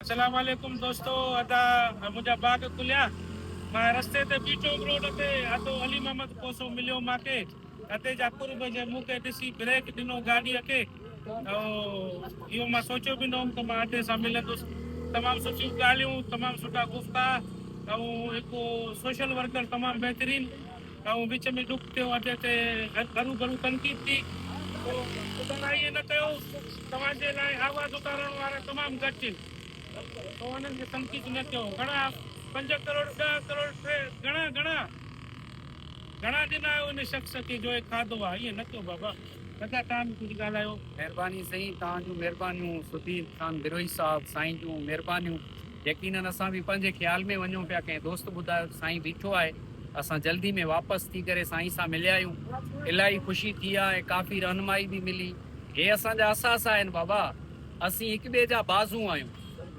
اسلام عليڪم دوستو ادا منهنجا باغ کليا مان رستي تي بيٺو هوم روڊ تي ادو علي محمد کوسو مليو مانکي ادي جا قرب جي مون کي ڏسي بريڪ ڏنو گاڏي کي اهو مان سوچيو به نه هوم ته مان ادي سان ملندس تمام سٺيون ڳالهيون تمام سٺا گفتا ۽ هڪ سوشل ورڪر تمام بهترين ۽ وچ ۾ ڏک ٿيو ادي تي هرو ڀرو تنقيد ٿي پوء خدا ائين نه ڪيو توهان جي لاء آواز اٿارڻ وارا تمام گهٽ آهن سو انهن کي تنقيد نه ڪيو گهڻا پنج ڪروڙ ڏهه ڪروڙ ٽي گهڻا گهڻا گهڻا ڏنا آهيو ان شخص کي جو هي کاڌو آهي ائين نه ڪيو بابا ادا توهان به ڪجهه ڳالهايو. مھرباني سائين توھان جون مھربانيون سڌير خان بروھي صاحب سائين جون مھربانيون يقينن اسان به پنھنجي خيال ۾ وڃون پيا ڪنھن دوست ٻڌايو ته سائين بيٺو آھي اسان جلدي ۾ واپس ٿي ڪري سائين سان مليا آھيون الاھي خوشي ٿي آ ۽ ڪافي رھنمائي به ملي هي اسان جا اثاثا آهن بابا اسين هڪ ٻئي جا بازو آهيون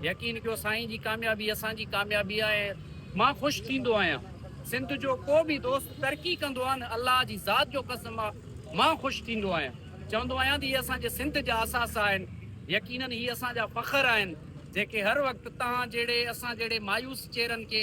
يقين ڪيو سائين جي ڪاميابي اسان جي ڪاميابي آهي ۽ مان خوش ٿيندو آهيان سنڌ جو ڪو به دوست ترقي ڪندو آهي نه الله جي ذات جو قسم آ مان خوش ٿيندو آهيان چوندو آهيان ته هي اسان جي سنڌ جا اثاثا آهن يقينن هي اسان جا فخر آهن جيڪي هر وقت توهان جهڙي اسان جهڙي مايوس چهرن کي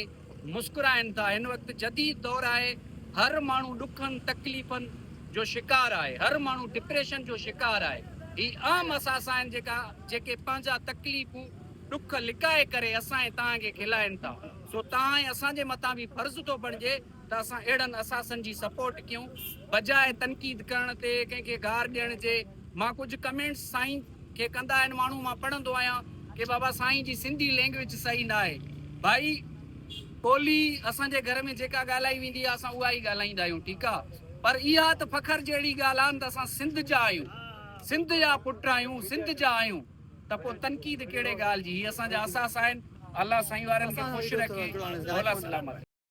مسڪرائن ٿا. هن وقت جديد دور آهي، هر ماڻهو ڏکن تڪليفن جو شڪار آهي، هر ماڻهو ڊپريشن جو شڪار آهي. هي عام اثاثا آهن جيڪا جيڪي پنهنجا تڪليفون ڏک لڪائي ڪري اسان ۽ توهان کي کلائن ٿا. سو توهان ۽ اسان جي مٿان به فرض ٿو بڻجي ته اسان اهڙن اثاثن جي سپورٽ ڪيون بجاء تنقيد ڪرڻ تي ڪنهن کي گار ڏيڻ جي. مان ڪجهه ڪمينٽس سائين کي ڪندا آهن ماڻهو مان پڙهندو آهيان ڪي بابا سائين جي سنڌي لينگويج صحيح نه آهي ڀائي ٻولي اسان جي گهر ۾ جيڪا ڳالهائي ويندي آهي اسان اها ئي ڳالهائيندا آهيون ٺيڪ آهي پر اها ته فخر جهڙي ڳالهه آهي نه ته اسان سنڌ جا آهيون سنڌ جا پٽ آهيون سنڌ جا آهيون ته پوء تنقيد ڪهڙي ڳالهه جي هي اسان جا اثاثا آهن الله سائين وارن کي خوش رکي مولا سلامت.